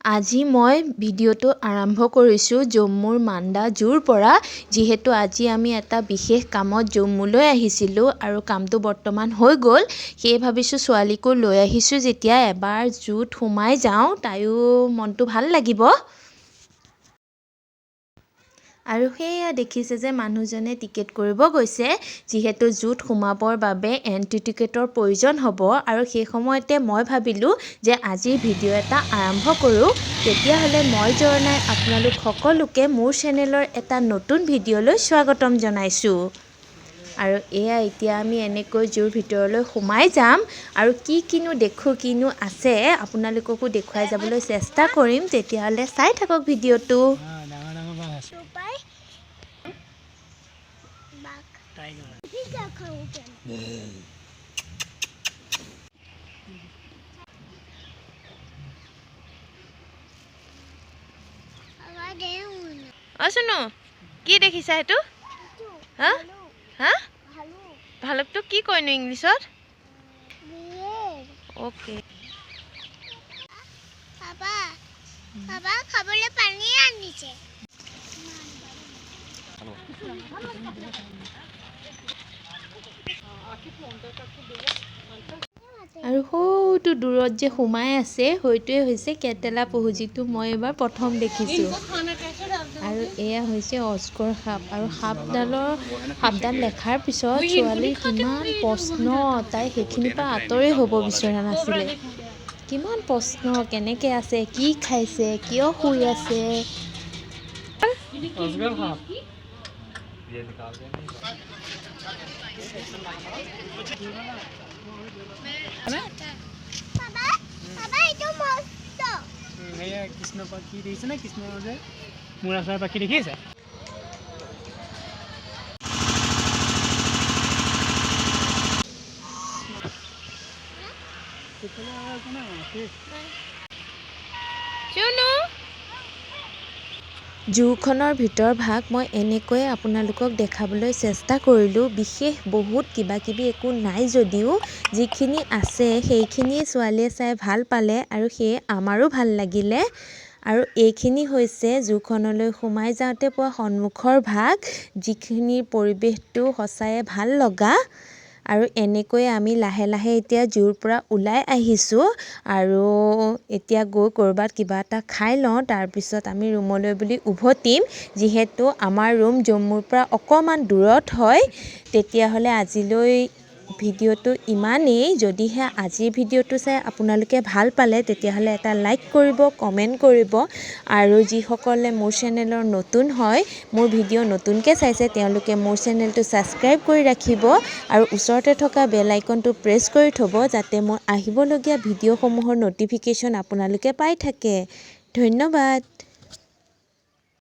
আজি মই ভিডিঅ'টো আৰম্ভ কৰিছোঁ জম্মুৰ মাণ্ডা জুৰ পৰা। যিহেতু আজি আমি এটা বিশেষ কামত জম্মুলৈ আহিছিলোঁ আৰু কামটো বৰ্তমান হৈ গ'ল, সেয়ে ভাবিছোঁ ছোৱালীকো লৈ আহিছোঁ যেতিয়া এবাৰ জুত সোমাই যাওঁ, তাইও মনটো ভাল লাগিব। আৰু সেয়া দেখিছে যে মানুহজনে টিকেট কৰিব গৈছে, যিহেতু জুত সোমাবৰ বাবে এণ্ট্ৰি টিকেটৰ প্ৰয়োজন হ'ব। আৰু সেই সময়তে মই ভাবিলোঁ যে আজিৰ ভিডিঅ' এটা আৰম্ভ কৰোঁ। তেতিয়াহ'লে মই জৰ্ণাই আপোনালোক সকলোকে মোৰ চেনেলৰ এটা নতুন ভিডিঅ'লৈ স্বাগতম জনাইছোঁ। আৰু এয়া এতিয়া আমি এনেকৈ জুৰ ভিতৰলৈ সোমাই যাম আৰু কি কিনো দেখোঁ, কিনো আছে আপোনালোককো দেখুৱাই যাবলৈ চেষ্টা কৰিম। তেতিয়াহ'লে চাই থাকক ভিডিঅ'টো। অ চুনু, কি দেখিছা সেইটো? হা হা, ভালুকটো কি কয়নো ইংলিছত? অ'কে। বাবা, খাবলৈ পানী আনিছে। আৰু সৌটো দূৰত যে সোমাই আছে, সেইটোৱে হৈছে কেটেলা পহু, যিটো মই এইবাৰ প্ৰথম দেখিছোঁ। আৰু এয়া হৈছে অজগৰ সাপ। আৰু সাপডাল দেখাৰ পিছত ছোৱালীৰ কিমান প্ৰশ্ন, তাই সেইখিনিৰ পৰা আঁতৰি হ'ব বিচৰা নাছিলে। কিমান প্ৰশ্ন, কেনেকৈ আছে, কি খাইছে, কিয় শুই আছে। অজগৰ সাপ। বাবা, বাবা, এইটো মস্ত। সেয়া কৃষ্ণ পাখি দেখিছে নে? কৃষ্ণ যে মূৰা চৰাই পাখি দেখিছে? সেইফালে আৰু একো নাই। চুনু, জুখনৰ ভিতৰ ভাগ মই এনেকৈয়ে আপোনালোকক দেখাবলৈ চেষ্টা কৰিলোঁ। বিশেষ বহুত কিবা কিবি একো নাই যদিও যিখিনি আছে সেইখিনিয়ে ছোৱালীয়ে চাই ভাল পালে আৰু সেয়ে আমাৰো ভাল লাগিলে। আৰু এইখিনি হৈছে জুখনলৈ সোমাই যাওঁতে পোৱা সন্মুখৰ ভাগ, যিখিনিৰ পৰিৱেশটো সঁচায়ে ভাল লগা। আৰু এনেকৈয়ে আমি লাহে লাহে এতিয়া জুৰ পৰা ওলাই আহিছোঁ আৰু এতিয়া গৈ ক'ৰবাত কিবা এটা খাই লওঁ, তাৰপিছত আমি ৰুমলৈ বুলি উভতিম, যিহেতু আমাৰ ৰুম জম্মুৰ পৰা অকণমান দূৰত হয়। তেতিয়াহ'লে আজিলৈ ভিডিঅ'টো ইমানেই। যদিহে আজিৰ ভিডিঅ'টো চাই আপোনালোকে ভাল পালে, তেতিয়াহ'লে এটা লাইক কৰিব, কমেণ্ট কৰিব। আৰু যিসকলে মোৰ চেনেলৰ নতুন হয়, মোৰ ভিডিঅ' নতুনকৈ চাইছে, তেওঁলোকে মোৰ চেনেলটো ছাবস্ক্ৰাইব কৰি ৰাখিব আৰু ওচৰতে থকা বেল আইকনটো প্ৰেছ কৰি থ'ব, যাতে মোৰ আহিবলগীয়া ভিডিঅ'সমূহৰ ন'টিফিকেশ্যন আপোনালোকে পাই থাকে। ধন্যবাদ।